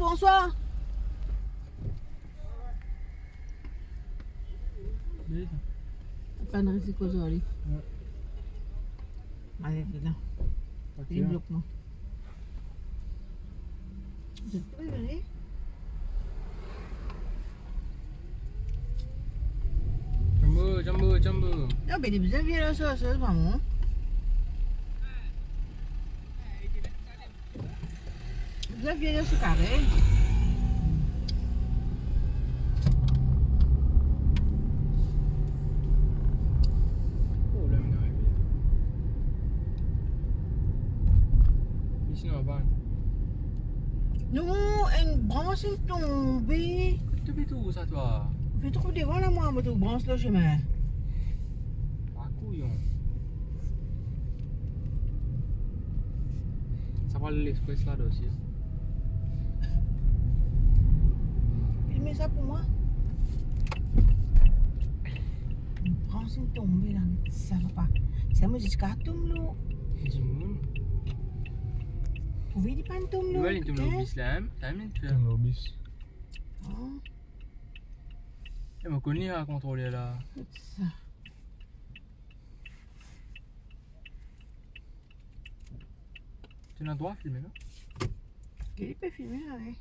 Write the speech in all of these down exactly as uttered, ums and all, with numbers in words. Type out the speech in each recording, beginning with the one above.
Bonsoir. Pann resi koz ar li. Wi. Male, vinn la. Li blok mwa. Zot pe vini? Jumbo, jumbo, jumbo. Non, be li bizin vini la, sa, sa, pa mwa. Bizin vini la, se kare. Oh, la, minn arive. Isi, non, pa. Non, enn brans inn tonbe. Tonbe tou sa, twa? Fer tro devan la, mwa, mo trouv brans lor sime. Pa kouyon. Sa pral Lexpress la, dosye. Filme sa pou mwa. Brans inn tonbe la, sa va pa. Sa mo ziska tom lor. Dimoun. Pou vini pann tom lor. Wi, li tom lor bis la, hein? Sa mem fer. Tom lor bis. Ah. E mo kone a kontroler la. Sa. To ena drwa filme, non? Li pe filme la, wi.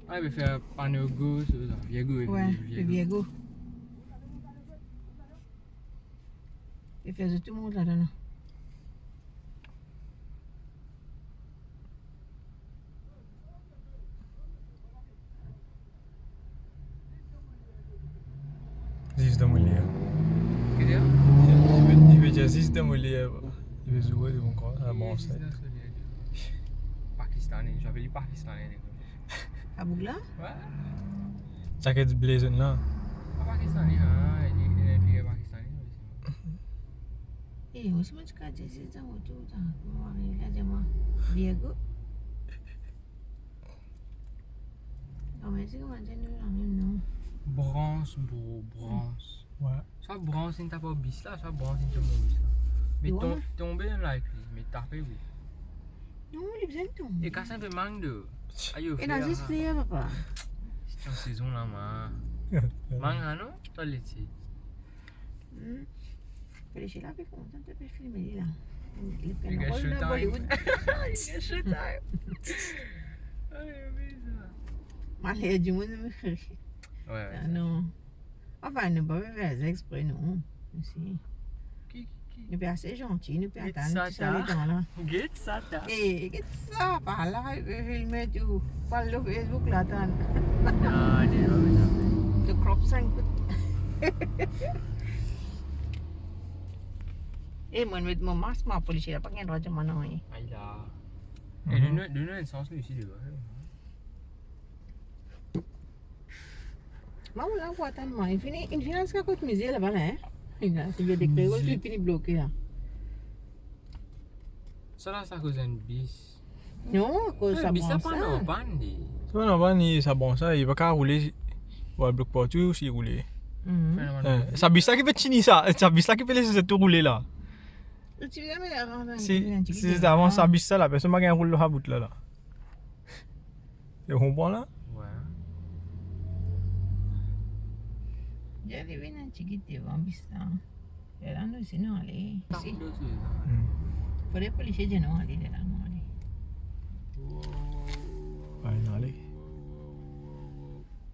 Ah, li pe fer pano gos, sa. Viego, wi, Viego. Li fer zot tou mont ladan la. Zis dan mo ler. Ki dir? Li, li, li pe dir zis dan mo ler. Li pe zoure devan krwar, ah, bon, sa. Pakistane, zot apel li Pakistane. Aboug la? Wi. Zaket ble zonn la. Pa Pakistane, ah, li, li, li Pakistane. E, osi mo ti kapav dir zis dan mo ler, sa. Mo ariv la, dir mwa, Diego. Non, me se kouma dir nou la mem non. Brans, bro, brans. Wi. Swa brans inn tap ar bis la, swa brans inn tom ar bis la. Me wi, ton-, tonbe dan la ek li, me tape, wi. Non, li bizin tonbe. E kas enpe mang de. Ayo, ena fer, zis ah. Fer, papa. Sezon la, ma. Mang la, non? Twa leti. Hmm. Pe lese la, pe kontan, to pe filme li la. Li pe rol dan Bollywood. Li gagn showtime. Ayo, bizar. Maler dimoun. Wi, wi. Ah, non. Anfin, nou pa pe fer sa expre, non. Mesi. Ki, ki, ki? Nou pe ase zanti, nou pe atann sa, sa letan la. Get sa, ta. E, get sa, pa la, e, filme tou. Pa lor Facebook la, atann. Ah, non, non, non. To crop sa enn kou. E, mwa, met mo mask, mwa, polisie la pa gagn drwa dir mwa nanye. Ay la. Mhm. E, donn nou, donn nou enn sans, nou isi, devan. Mama, la, pou atann mwa. Li fini, li fini ziska kot mize laba la, hein? Li la, si li dekre, li fini bloke la. Sa la, sa koz enn bis. Non, akoz sa bis la pa normal, li. Sa pa normal, li, sa bon sa, li pa kapav roule, li va blok partou si li roule. Mhm. Eh, sa bis la ki pe tini sa, sa bis la ki pe les zot tou roule la. Si, si se avan sa bis la, la, personn pa gagn roul lor sa bout la, la. Ou konpran la? Wi. Li vinn enn tigit devan bis la. Lerla nou, si nou ale isi. Hmm. Fode polisie dir nou ale, lerla nou ale. Wi, nou ale.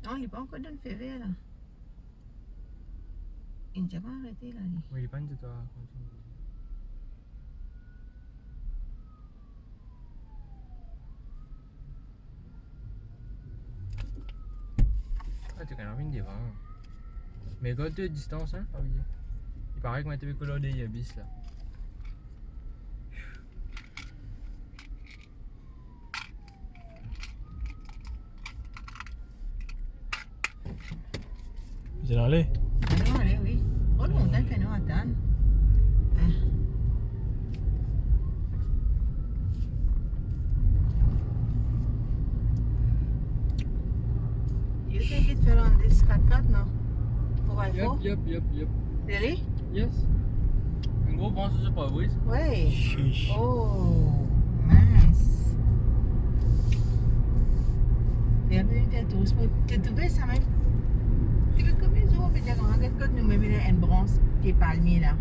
Non, li pa ankor donn feu vert la. Li ti pa arete la, li. Wi, li pa dir twa kontinie. Ah, to kapav vinn devan. Me gard to distans, hein, pa bliye. Li parey kouma to pe kol ar deryer bis la. Bizin ale? Bizin ale, wi. Tro lontan ki nou atann. Ah. You think it's fell on this kat kat, no? Four by four? Yep, yep, yep, yep. Really? Yes. Enn gro brans sou pare-brise. Wi. Sheesh. Oh, mince. Mo trouve sa mem. Ti pe konbien zour, pe dir, gard kot nou mem, ena enn brans pie palmie la.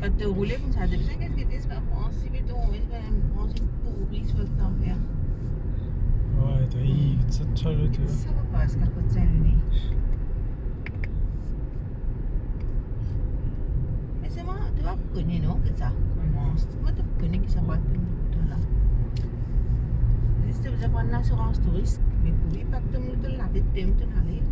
Kan to roule koumsa, to bizin get, get, se pa brans, si pe tonbe, se pa enn brans, enn pouri, se pa ki tanfer. Ouais, t'as eu ça de chaleur, tu vois. Sa pa pas, kot Saint-Denis. Me selman, to pa kone, non, ki sa koumans. Mo pa kone ki sa pa tonbe la. Zis to bizin pran lasirans touris, me pouri pa tonbe dan latet, tonbe dan lale.